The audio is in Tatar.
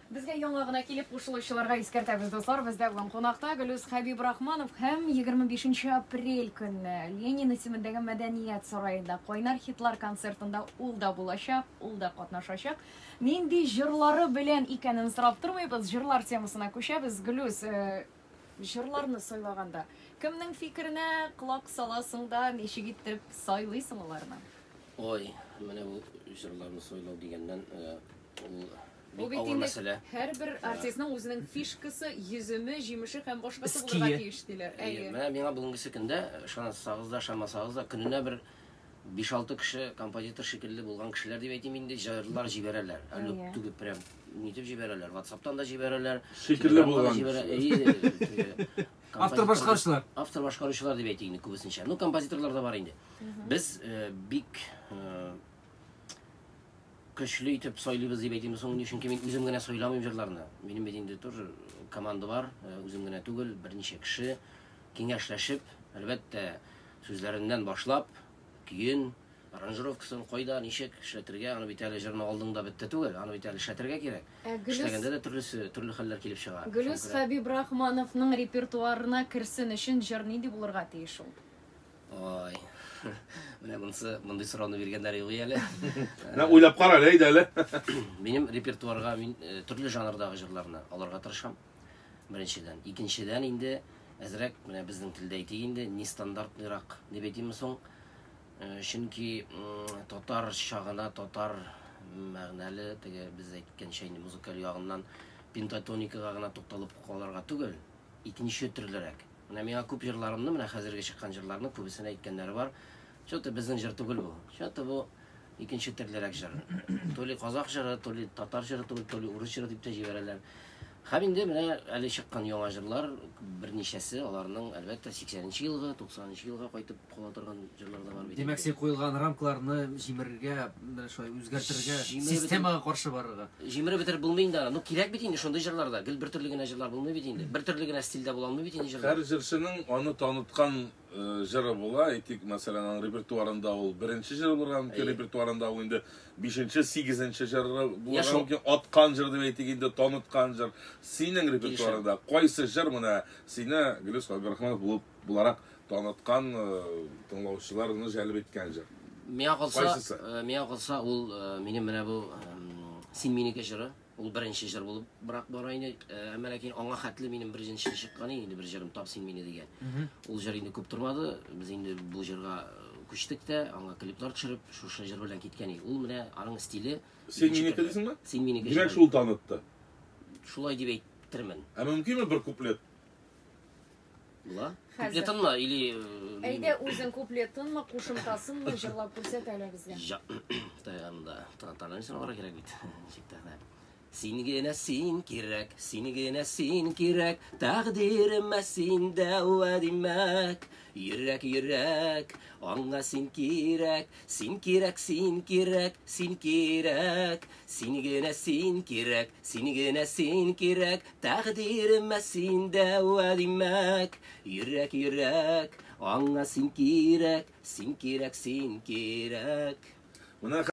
Безгә яңа гына килеп кушылучыларга искәртәбез, дуслар, бездә бүген кунакта Гөлүс Хәбибрахманов һәм 25 апрель көнне Ленин исемендәге мәдәният сараенда Кайнар хитлар концертында ул да булачак, ул да катнашачак. Нинди җырлары белән икәнен сорап тормыйбыз, җырлар темасына күчәбез. Гөлүс, э, җырларны сайлаганда кемнең фикеренә колак саласың да, ничек итеп сайлыйсың аларны? Ой, менә бу җырларны сайлау дигәннән, э, ул Бу бик бит авыр инде мәсьәлә. һәрбер артистның үзенең фишкасы, йөземе, җимеше һәм башкасы булырга Ские. тиеш диләр. Әйе, Әйе. менә миңа бүгенгесе көндә, ышансагыз да, ышанмасагыз да, көненә бер 5-6 кеше композитор шикелле булган кешеләр дип әйтим инде, җырлар җибәрәләр. Әле Әйе. түгел прям нитеп җибәрәләр, WhatsApp'тан да җибәрәләр, Шикелле Telegram'dan да булган җибәрә. кешеләр. Әйе, теге Автор композитор башкаручылар. Автор башкаручылар дип әйтик инде күбесенчә. Ну, композиторлар да бар инде. Без бик көчле итеп сайлыйбыз дип әйтим соң, чөнки мин үзем генә сайламыйм җырларны. Минем бит инде тоже команда бар, үзем генә түгел, берничә кеше киңәшләшеп, әлбәттә, сүзләреннән башлап, көен, аранжировкасын кайда, ничек эшләтергә, аны бит әле җырны алдың да бетте түгел, аны бит әле эшләтергә кирәк. Ә Гөлүс Эшләгәндә дә төрлесе, төрле хәлләр килеп чыга. Гөлүс Шуңа күрә- Хәбибрахмановның репертуарына керсен өчен җыр нинди булырга тиеш ул? Ой. Менә монысы, мондый сорауны биргәннәр юк әле. Менә уйлап кара әле, әйдә әле. Минем репертуарга мин төрле жанрдагы җырларны алырга тырышам. Беренчедән. Икенчедән инде әзрәк менә безнең телдә әйтик инде, нестандартныйрак дип әйтимме соң? Чөнки татарча гына татар мәгънәле, теге без әйткәнчә инде музыкаль ягыннан пентатоникага гына тукталып калырга түгел, икенче төрлерәк. Менә миңа күп җырларымны, менә хәзерге чыккан җырларның күбесен әйткәннәре бар. Что-то безнең җыр түгел бу. Что-то бу икенче төрлерәк җыр. То ли казах җыры, то ли татар җыры түгел, то ли урыс җыры дип тә җибәрәләр. Һәм инде менә әле чыккан яңа җырлар берничәсе, аларның әлбәттә 80 елгы, 90 елга кайтып кала торган җырлар да бар бит. Димәк, син куелган рамкаларны җимерергә, менә шулай үзгәртергә, Җимереп системага каршы барырга. Җимереп бетереп булмый инде аны. Ну кирәк бит инде шундый җырлар да. Гел бер төрле генә җырлар булмый бит инде. Бер төрле генә стильдә була алмый бит инде җырлар. Һәр җырчының аны таныткан җыры була. Әйтик, мәсәлән, аның репертуарында ул беренче җыр булырга мөмкин, Әйе. репертуарында ул инде бишенче, сигезенче җыры булырга шул. мөмкин. Аткан җыр дип әйтик инде, таныткан җыр. Синең репертуарында кайсы җыр менә сине Гөлүс Хәбибрахманов булып буларак таныткан, тыңлаучыларны җәлеп иткән җыр? Миңа калса, Кайсысы? Миңа калса ул минем менә бу Син минеке җыры. Ул беренче җыр булып бирак бара инде. Әмма ләкин аңа хәтле минем беренче чыккан инде бер җырым Тап син мине дигән. Ул җыр инде күп тормады. Без инде бу җырга күчтек тә, аңа клиплар төшереп, шушы җыр белән киткән идек. Ул менә аның стиле. Син икенче минеке төрле. дисеңме? Син минеке Димәк, җыры. шул танытты. Шулай дип әйттермен. Ә мөмкинме бер куплет? Була? Хәзер. Куплетынмы или Әйдә үзең куплетынмы, кушымтасынмы җырлап күрсәт әле безгә. Ja, анда тантананы алырга кирәк бит. Ничек тә. Син генә син кирәк, син генә син кирәк, тәкъдиремә син дәва димәк. Йөрәк, йөрәк, аңа син кирәк, син кирәк, син кирәк, син кирәк. Син генә син кирәк, син генә син кирәк, тәкъдиремә син дәва димәк. Йөрәк, йөрәк, аңа син кирәк, син кирәк, син кирәк. Менә.